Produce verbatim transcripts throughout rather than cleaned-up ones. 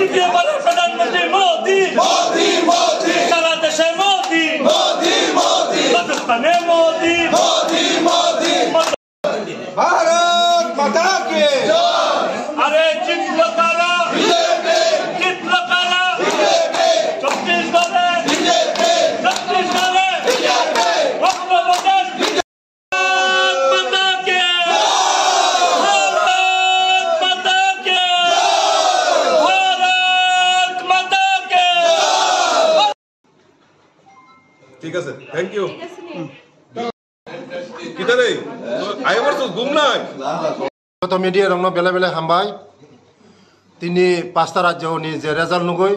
দ্বিতীয়বারের প্রধানমন্ত্রী মোদি। মোদি, মোদি। সারা দেশে মোদি। মোদি, মোদি। হিন্দুস্তানে মোদি। মোদি, মোদি। ভারত মাতা কি। আরে জিতলো কারা? বিজেপি। জিতলো কারা? বিজেপি। ছত্তিশগড়ে। বিজেপি। ছত্তিশগড়ে। বিজেপি। অন্ধ্রপ্রদেশ। ভারত মাতা কি। ভারত মাতা কি। ভারত মাতা কি। ঠিক আছে, thank you. ঠিক আছে নি? Kita dei, ayo gumnai. Joto media rokno belai belai hambai. Tini pasta rajyoni je result nugwi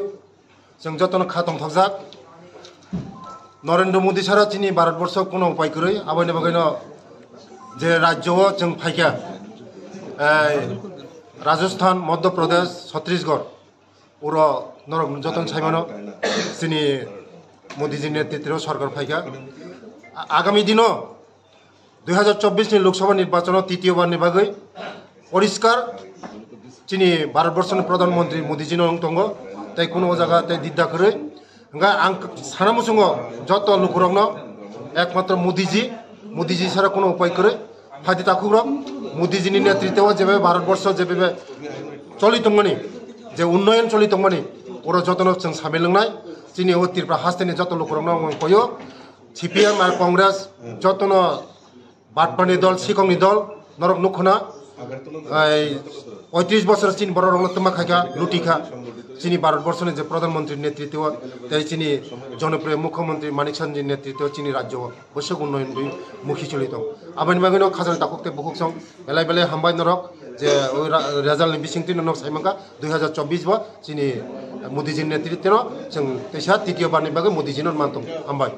chwng jotono kha tongthokjak. Narendra Modi sara chini Bharat borsho kuno upai kwrwi, aboni bagwino je rajyo o chwng phaikha, ei, Rajasthan, Madhya Pradesh, Chhattisgarh, uro norok jotono saimano, chini Modiji ni netritwo sorkar phaikha. A-, agami dino dui hajar chobbish ni Lok Sabha nirbachon o titiyo bar ni bagwi poriskar chini Bharat Borso ni Pradhan Mantri Modiji no wng tongo, tei kuno o jaga tei didda kwrwi. Hwnkhe ang sana muchungo joto lukurokno ekmatro Modiji, Modiji sara kuno upai kwrwi. Phaidi takhukrok, Modiji ni netritwo jebe Bharat Borso jebe choli tongmani, je unnoyon choli tongmani, oro jotono chwng samil wngnai. Chini o Tripura hasteni joto lukurokno ang koyo, C P M ar Congress jotono batpani dol, sikongni dol, norok nukhuna, ai, poitris bosor chini borok rokno twma khaikha, lutikha, chini Bharat Borso ni je Pradhan Mantri netritwo, tei chini jonopriyo Mukhyamantri Manik Saha ni netritwo chini rajyo o bwswk unnoyon bai mukhi choli tong. Aboni bagwino khajani takhuk tei bukhuk song belai belai hambai norok je o ra-, result ni bisingtwi norok sai mankha dui hajar chobbish bo chini Modiji ni netritwo no chwng teisa titiyo bar ni bagwi Modiji no man tong. Hambai.